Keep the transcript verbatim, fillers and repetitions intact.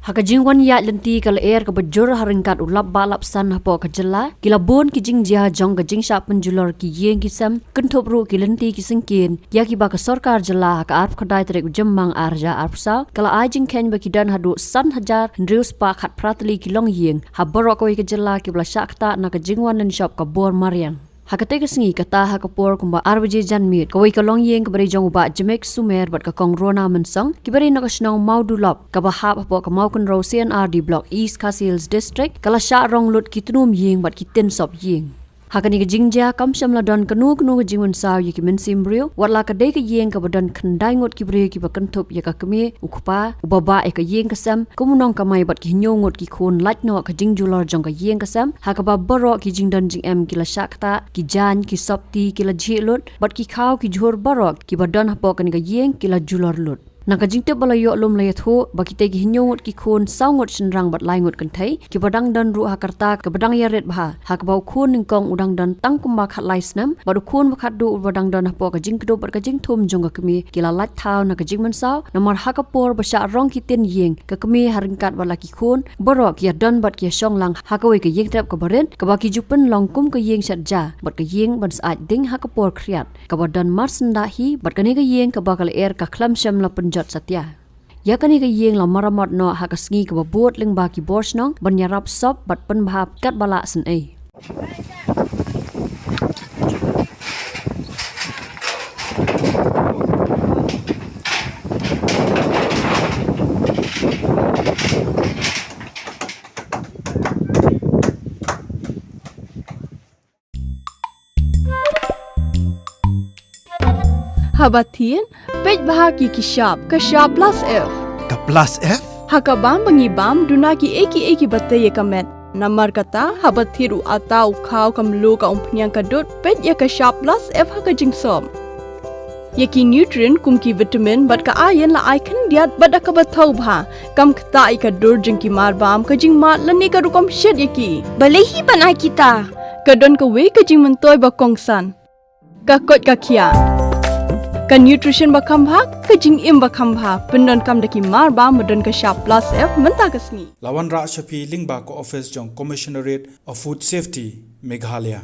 Ha ka jingwan ïaid lynti ka lyer kaba jur ha ryngkat u lap bah lap san hapoh ka jylla, ki la bun ki jingjia jong ka jingshah pynjulor ki ïing ki sem, kynthup ruh ki lynti ki syngkien ïa kiba ka sorkar jylla ha ka arphew khyndai tarik u Jymmang arhajar arphew saw ka la ai jingkheiñ ba ki don haduh san hajar hynriew spah khatphra tylli ki longïing ha baroh kawei ka jylla kiba la shah ktah na ka jingwan lynshop ka bor mariang. Ha katei ka sngi, kata ha ka por kumba ar baje janmiet, kawei ka longïing kaba dei jong u Bah Jemik Sumer bad ka Kong Rona Mynsong, kiba dei na ka shnong Mawdulop kaba hap hapoh ka Mawkynrew C and R D Block, East Khasi Hills District, ka la shah rong lut ki tnum ïing bad ki tin sop ïing. Ha kane ka jingjia kam shym la don kano kano ka jingmynsaw ïa ki mynsiem briew, wat la ka dei ka ïing kaba don khyndai ngut ki briew kiba kynthup ïa ka kmie, u kpa, u babah ïa ka ïing ka sem, kum u nongkamai bad ki hynñiew ngut ki khun, lait noh ka jingjulor jong ka ïing ka sem ha kaba baroh ki jingdon jingem ki la shah ktah, ki jaiñ, ki sopti ki la jhieh lut, bad ki khaw ki jhur baroh kiba don hapoh kane ka ïing ki la julor lut. Na ka jingtip ba la ïoh lum la ïathuh ba kitei ki hynñiew ngut ki khun, saw ngut shynrang bad lai ngut kynthei, kiba dang don ruh ha ka rta kaba dang ïarit bha, ha kaba u khun nyngkong u dang don tang kumba khatlai snem bad u khun ba khatduh uba dang don hapoh ka jingkdup bad ka jingthum jong ka kmie, ki la lait thaw na ka jingmynsaw, namar ha ka por ba shah rong ki tin ïing, ka kmie ha ryngkat bad la ki khun baroh ki ïadon bad ki ïashong lang ha kawei ka ïingtrep kaba rit, kaba ki ju pynlong kum ka ïing shet ja bad ka ïing ban syaid ding ha ka por khriat, kaba don marsyndah hi, bad kane ka ïing kaba ka lyer ka khlem shym la pynjot satia. Ïa kane ka ïing la maramot noh ha ka sngi kaba bud lyngba ki bor shnong ban ïarap sop bad pynbha katba lah sngewsih. Haba thied, peit bha ki ki shap, ka shap plus F. Ka plus F? Ha ka bam ba ngi bam, duna ki ei ki ei kiba tei ïa ka met. Namar kata, haba thied u atta, u khaw, ka mluh, ka umphniang, ka dud, peit ïa ka shap plus F ha ka jingsop. Ïa ki nutrient kum ki vitamin bad ka iron la ai khyndiat bad da kaba thaw bha. Kam ktah ïa ka dur jong ki mar bam, ka jingmad lane ka rukom shet ïa ki. Balei hi ban ai kita? Ka don kawei ka jingmyntoi ba kongsan. Ka koit ka khiah. Ka nutrition ba kham bha, ka jingim ba kham bha. Pyndonkam da ki mar bam ba don ka shap plus F mynta ka sngi. La wanrah sha phi lyngba ka office jong Commissionerate of Food Safety, Meghalaya.